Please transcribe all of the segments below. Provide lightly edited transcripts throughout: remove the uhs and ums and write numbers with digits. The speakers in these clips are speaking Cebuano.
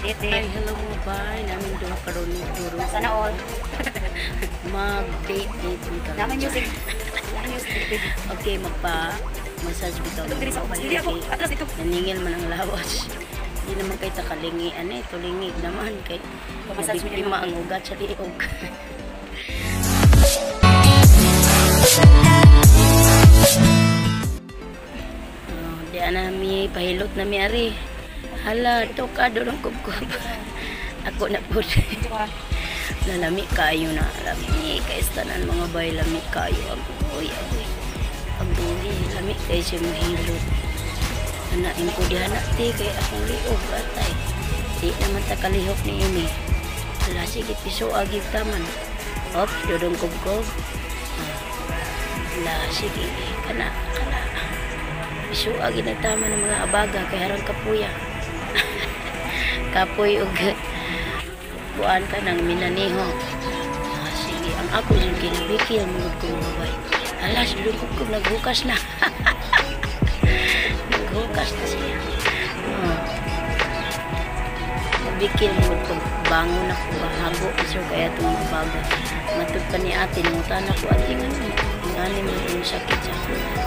Date. Ay, hello mga bay. Namin duha karon ni Duro. Sana all. Mag-date date mi karon. Naman music. Naman music. Baby. Okay, magpa massage bitaw. Ito diri sa ubas. Dili ako. Atras dito. Naningil man ang lawas. Hindi naman kay takalingi ano eh, tulingig naman kay Pamassage mi nabiktima ang ugat sa liog. Oh, di ana mi pahilot na mi ari. Hala, to ka durong kubkob. Ako na po. Lalami kayo na. Lami kay tanan, mga bay, lami kayo. Agoy, agoy. Agoy, lami kay siya mahilot. Ana, ko diha na ti kay akong liog atay. Di naman ta kalihok ni ini. Hala, sige, piso agib taman. Ops, dodong kubkob. Ah. Hala, sige, kana, kana. Piso agib na taman ng mga abaga kay harang kapuya. Kapoy og kuan ka ng minaniho. Ah, sige, ang ako yung kinabikil mga ko, mga bay. Hala, si dodong kubkob naghukas na. Naghukas na siya. Oh. Nabikil mo ko, bangon ako ba, hago iso kaya itong mga baga. Matod pa ni ate, nangutan ako, ate nga naman, ang ani man yung sakit siya.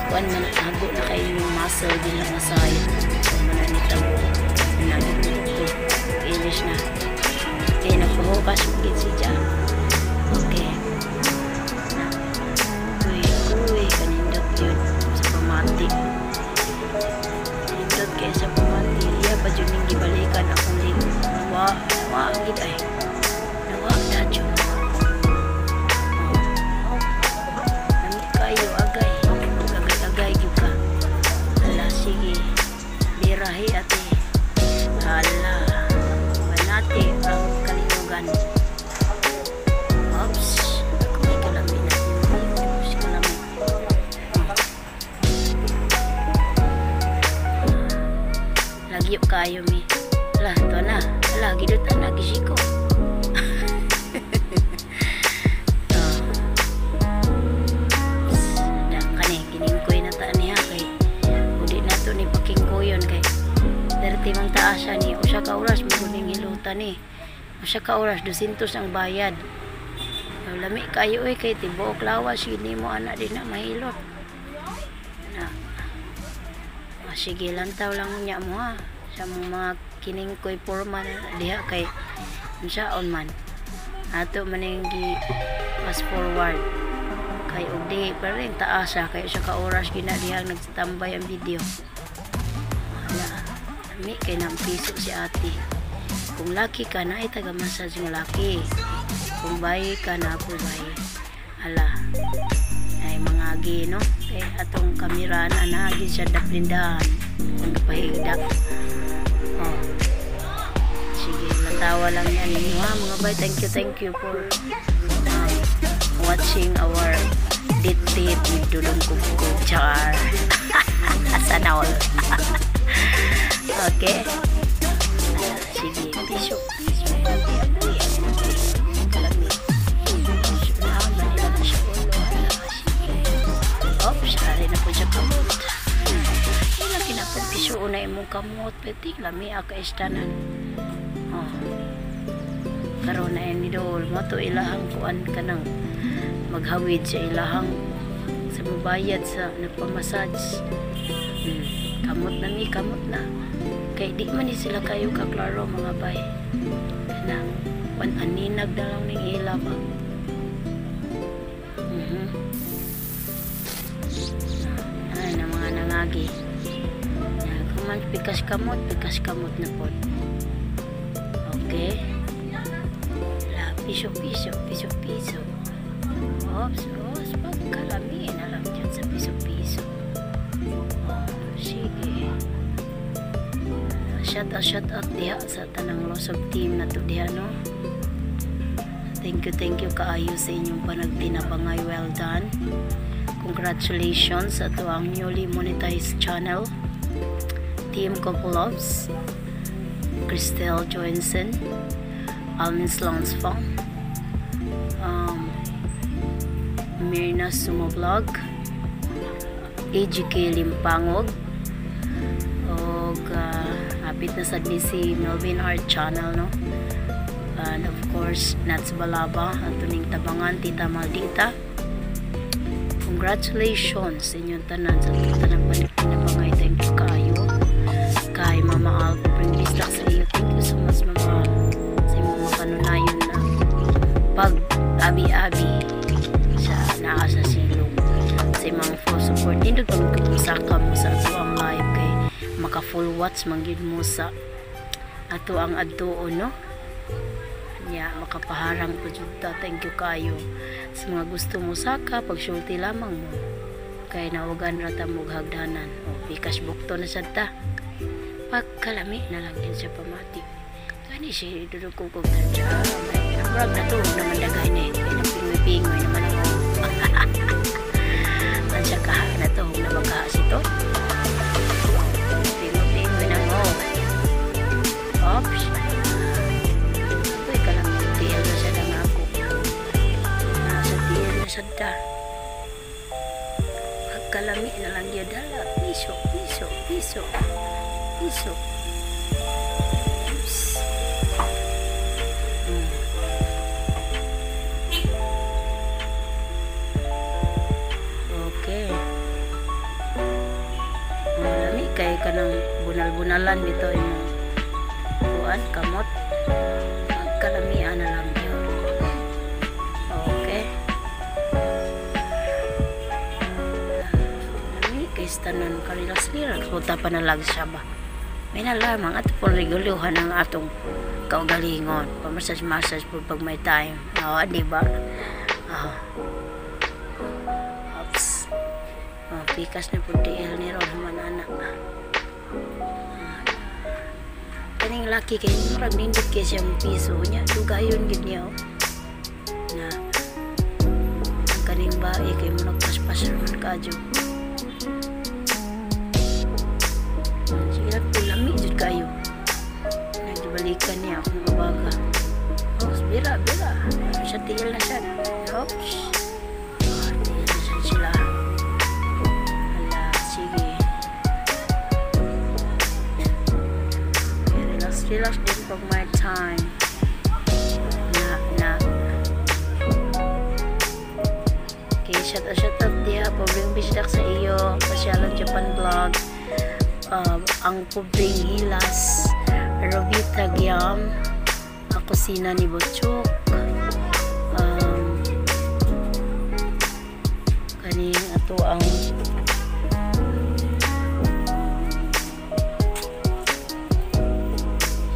Kuan man, hago na kayo yung muscle bilang masaya. Kung mananit ako, nanagin ko, English na. Okay, nagpahukas mo gid siya. Okay. Uy, uy, kanindot yun sa pamati. Nindot kaya sa pamati. Iya pa dyan yung gibalikan akong ligo. Nawa, nawa, gid ay. Nawa, dadyo. Oh. Nami kayo, agay. Agay-agay, gyud ka. Hala, sige. Birahi, ate. Hala. Banati ang kalimugan. Oops. Ako may kalami na. Oops, kalami. Lagyo kayo mi. Hala, ito na. Hala, gidutan na, gisiko. Oh. Da, kani, kiningkoy na ta niya kay udi na to ni pakingkoyon kay derte mang taasa ni usa ka oras mo kuning hilutan ni. Usa ka oras 200 ang bayad. Lami kayo oy kay tibuok lawas gini mo ana din na mahilot. Na. Ah, sige, lantaw lang unya mo ha. Sa mga kiningkoy porma na diha kay unsaon man. Ato man ning gi fast forward. Kay og di pa rin taasa kay usa ka oras gina diha nagtambay ang video. Hala, lami kay nang piso si ate. Kung laki ka na ay taga massage nga laki. Kung bayi ka na ako bayi. Hala. Ay mga agi no. Kay atong kamera na naagi siya daplindahan. Ang gapahigda. Oh. Sige, natawa lang yan ninyo ha mga bay. Thank you for watching our date date with Dulong Kubkub. Char. Sana all. Okay. Sige, piso, piso. Agoy, agoy. Kalami. Naon man nila na siya ulo. Hala, sige. Oops, ari na po siya kamot. Ila kinapagpiso na imong kamot. Pwede, lami aka istanan. Oh. Karon na ni Dol, mo to ilahang kuan ka nang maghawid sa ilahang sa mabayad sa nagpamassage. Kamot na mi, kamot na. Kay di man ni sila kayo kaklaro mga bay. Kanang kuan aninag na lang ning ila ba. Ay, na mga nangagi. Na, kuman pikas kamot na pod. Okay. La, piso, piso, piso, piso. Oops, oops, pagkalami na lang dyan sa piso, piso. Oh, sige. Shout out diha sa tanang Losob team na to diha, no? Thank you kaayo sa inyong panagtinabangay. Well done. Congratulations sa tuang newly monetized channel. Team Couple Loves, Christelle Johnson, Almin Sloansfong, Mirna Sumo Vlog, AGK Limpangog, og Hapit na sad ni si Melvin Art Channel, no? And of course, Nats Balaba, ato ning tabangan, Tita Maldita. Congratulations sa inyong tanan, sa tanang panabangay. Thank you kaayo. Kay Mama Al, bring bisdak sa iyo. Thank you so much, Mama Al, sa imong mga kanunayon na pag-abi-abi sa naa sa silong. Sa imong full support. Nindot pa magkapusaka mo sa ato ang live kay maka full watch man gyud mo sa ato ang adtuon, no? Nya makapaharang po jud ta. Thank you kayo sa mga gusto mo saka pagsulti lamang mo kay nawagan ra ta mo hagdanan. O pikas bukto na sad ta, pagkalami na lang din siya pamati. Kani siya dudog ko kog tadya. Murag natulog naman dagay ni kay nagpingoy-pingoy naman ako. Ang siya kaha natuhog na magkaha sito. Pingoy-pingoy na mo. Oops. Uy, kalang TL na siya na ako. Nasa TL na siya ta. Pagkalami na lang yun. Dala. Piso, piso, piso. Piso. Oops. Okay. Malami kay ka ng bunal-bunalan bitaw imong kuan kamot. Pagkalamian na lang yun. Okay. Lami kay tanan ka-relax-relax. Punta pa na lang siya ba. May nalamang ato pong reguluhan ang atong kaugalingon. Pamasas-masas po pag may time. Oo, di ba? Oo. Oops. Oh, pikas na po TL ni Ron human anak. Kaning laki kay murag nindot kay siya mo piso niya. Dugayon gid niya. Oh. Na ang kaning bae kay mo nagpaspas man kadyo. Sige lang po, lami jud kayo. Nagbalikan niya akong abaga. Oops, bira, bira. Siya TL na siya. Oops. Oh, TL na siya sila. Hala, sige. Relax, relax din pag may time. Na. Okay, shout out diha. Pobreng bisdak sa iyo. Pasyalan Japan Vlog. Ang pobreng hilas. Robita Gyam. Ako sina ni Butchok. Kaning ato ang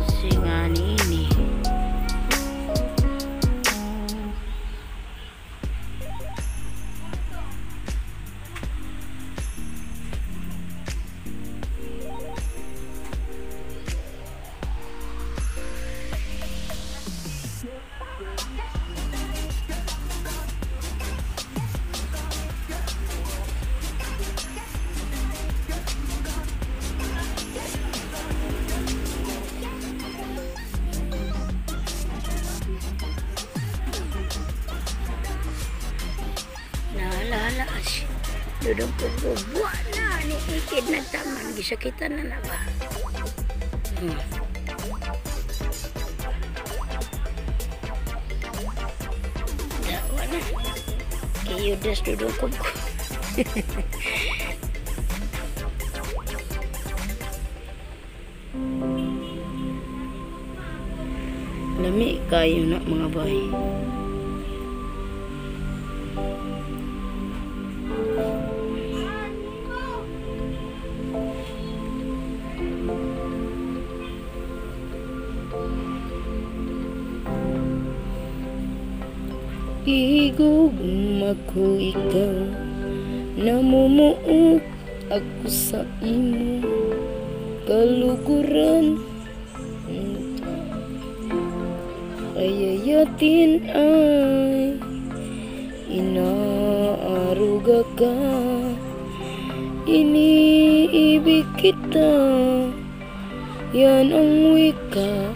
singani ini. Hala, as dudong ko buwa na ni ikid nagtaman gisakitan na na ba. Dawa na kayo das dudong ko. Lami kayo na mga bay. Igugma ko ikaw, namumuot ako sa imo kaluguran. Ayayatin ay inaaruga ka, iniibig kita, yan ang wika,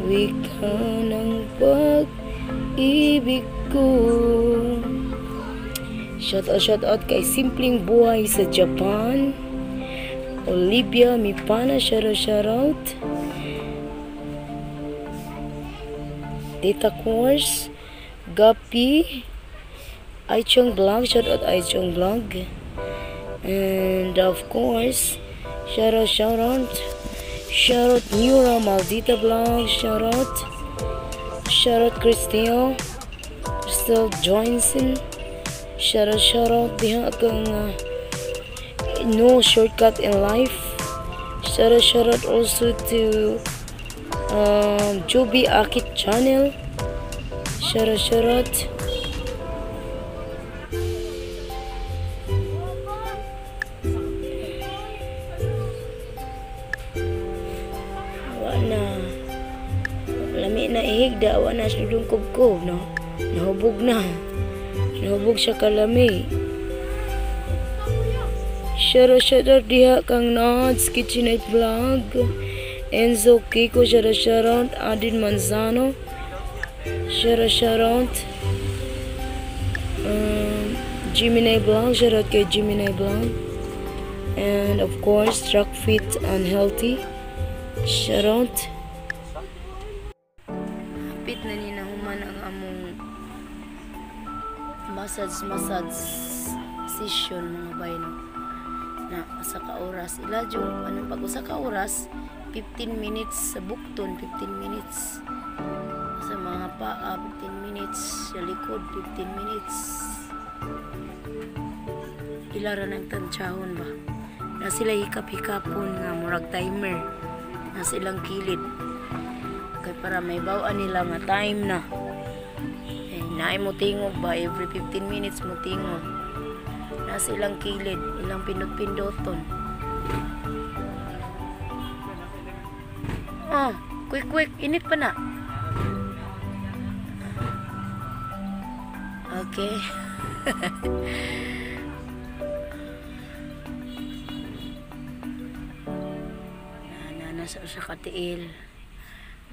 wika ng pag-ibig ko. Shout out kay Simpleng Buhay sa Japan, Olivia Mipana, shout out, shout out. Tita Course, Gapi, Aichong Vlog, shout out Aichong Vlog. And of course, shout out, shout out. Shout out Nura Maldita Vlog, shout out. Shout out Crystal, Crystal Johnson. Shout out, shout out diha kang no shortcut in life. Shout out, shout out also to Joby Akit channel. Shout out, shout out. Wala na. Lami na ihigda, wala na siya kubkob, no? Nahubog na. Nahubog siya kalami. Shout out, shout out diha kang Nods Kitchenette Vlog. Enzo Kiko, shout out, shout out. Adin Manzano, shout out, shout out. Gemini Vlog, shout out kay Gemini Vlog. And of course, Truck Fit and Healthy, shout out. Hapit na ni nahuman ang among massage session mga bay, no? Na usa ka oras ila jud anong pag usa ka oras 15 minutes sa bukton, 15 minutes sa mga paa, 15 minutes sa likod, 15 minutes. Ila ra nang tansyahon ba na sila hikap-hikapon nga murag timer na silang kilid kay para may bawaan nila nga time na. Eh, naay mo tingog ba every 15 minutes mo tingog nasa ilang kilid, ilang pindot-pindoton. Oh, quick quick, init pa na. Okay. Nana sa usa ka tiil.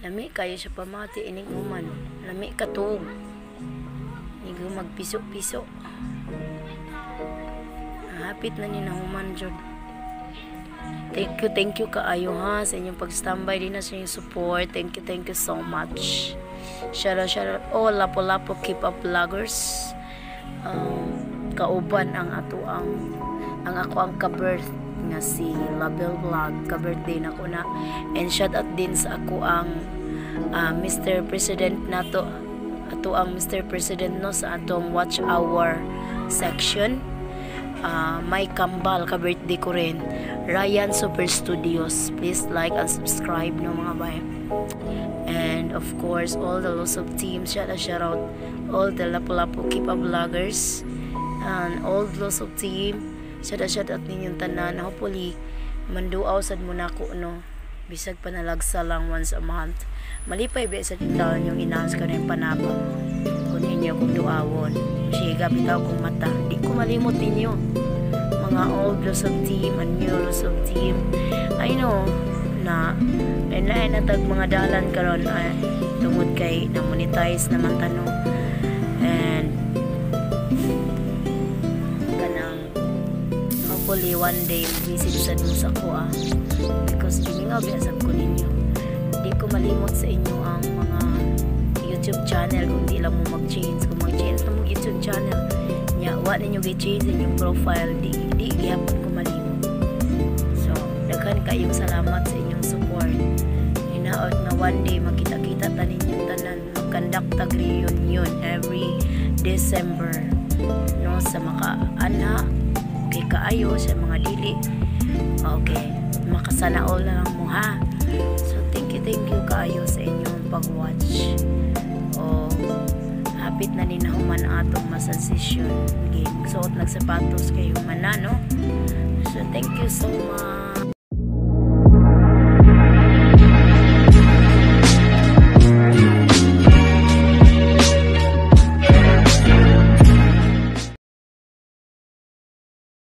Lami kayo sa pamati inig human. Lami ka tuog. Inig magpiso-piso. Hapit na ni nahuman jud. Thank you kaayo ha sa inyong pag-standby din na sa inyong support. Thank you so much. Shout out all Lapu-Lapu keep up vloggers. Kauban ang ato ang ako ang ka-birth nga si Label Vlog, ka-birthday na ko na. And shout out din sa ako ang Mr. President nato, ato ang Mr. President no sa atong watch hour section. May kambal ka-birthday ko rin, Ryan Super Studios. Please like and subscribe no mga bay. And of course all the Lusob team, shout out all the Lapu-Lapu keep up vloggers and all the Lusob team, shout out ninyong tanan. Hopefully manduaw sad mo nako no, bisag panalagsa lang once a month. Malipay ba sa taon yung inaos ko na yung panabang kung inyo kung duawon. Siga bitaw kong mata, di ko malimot ninyo mga old Lusob team and new Lusob team. I know na lain natag mga dalan karon tungod kay na monetize naman tano, and kanang hopefully one day visit sad mo sa ko because gimingaw biya sab ko ninyo. Di ko malimot sa inyo ang mga YouTube channel kung di lang mo mag-change. Kung mag-change na mo YouTube channel nya, wa ninyo gi-change inyong profile, di gihapon ko malimot. So daghan kayong salamat sa inyong support. Hinaot nga one day magkita-kita ta ninyong tanan, mag-conduct tag reunion every December no, sa makaana okay kaayo, sa mga dili okay makasana all na lang mo ha. So thank you kaayo sa inyong pag-watch. O hapit na ni nahuman atong massage session. Game suot nagsapatos kayo man na no. So thank you so much.